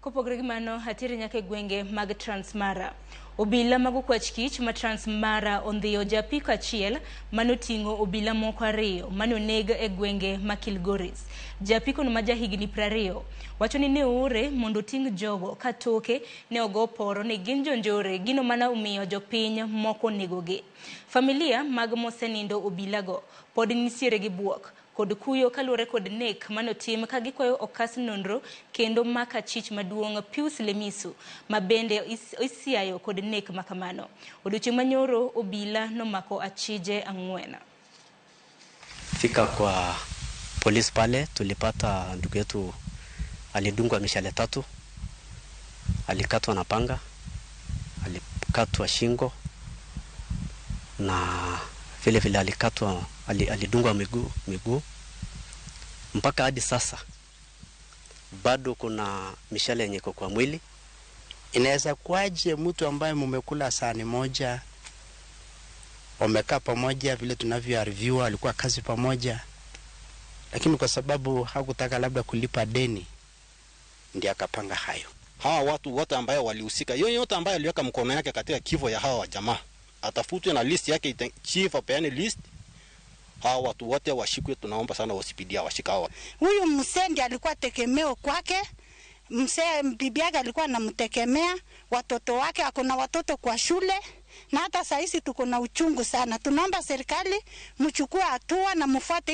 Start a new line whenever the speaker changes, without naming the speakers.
Kopogore gi mano, ateri nyaka e gwenge mag Transmara. Obila mag okwach kich ma Transmara ondhiyo japiko achiel manoting'o obila moko 2 manoneg e gwenge ma Kilgoris. Japikono ma jahigni 20 wacho ni ne oore mondo oting' jogo ka toke ne ogo poro ni gin jonjore, gino mane omiyo jopiny moko onegogi. Familia mag mosenindo obilago pod nitiere gi buok kod kuyo kaluwore kod nek manotim ka gikwayo okas nonro kendo maka chich maduong' Pius Lemisu ma bende isiayo kod nek makamano. Odiochieng' manyoro obila nomako achije 4.
Fika kwa polisi pale tulipata ndugu yetu alidungwa mishale 3, alikatwa na panga, alikatwa shingo na vile vile alikatwa, alidungwa miguu. Mpaka hadi sasa bado kuna mishale yenye iko kwa mwili.
Inaweza kuwaje mtu ambaye mumekula sahani moja, wamekaa pamoja vile tunavyoarviwa, alikuwa kazi pamoja, lakini kwa sababu hakutaka labda kulipa deni ndiye akapanga hayo.
Hawa watu wote ambao walihusika, yoyote ambaye aliweka mkono yake katika kifo ya hawa jamaa atafutwe na list yake, chief apeane list. Hawa watu wote washikwe, tunaomba sana OCPD washika hawa.
Huyu mzee ndiye alikuwa tegemeo kwake. Mzee bibi yake alikuwa anamtegemea, watoto wake, akona watoto kwa shule, na hata saa hizi tuko na uchungu sana. Tunaomba serikali mchukue hatua na mfuate hiyo.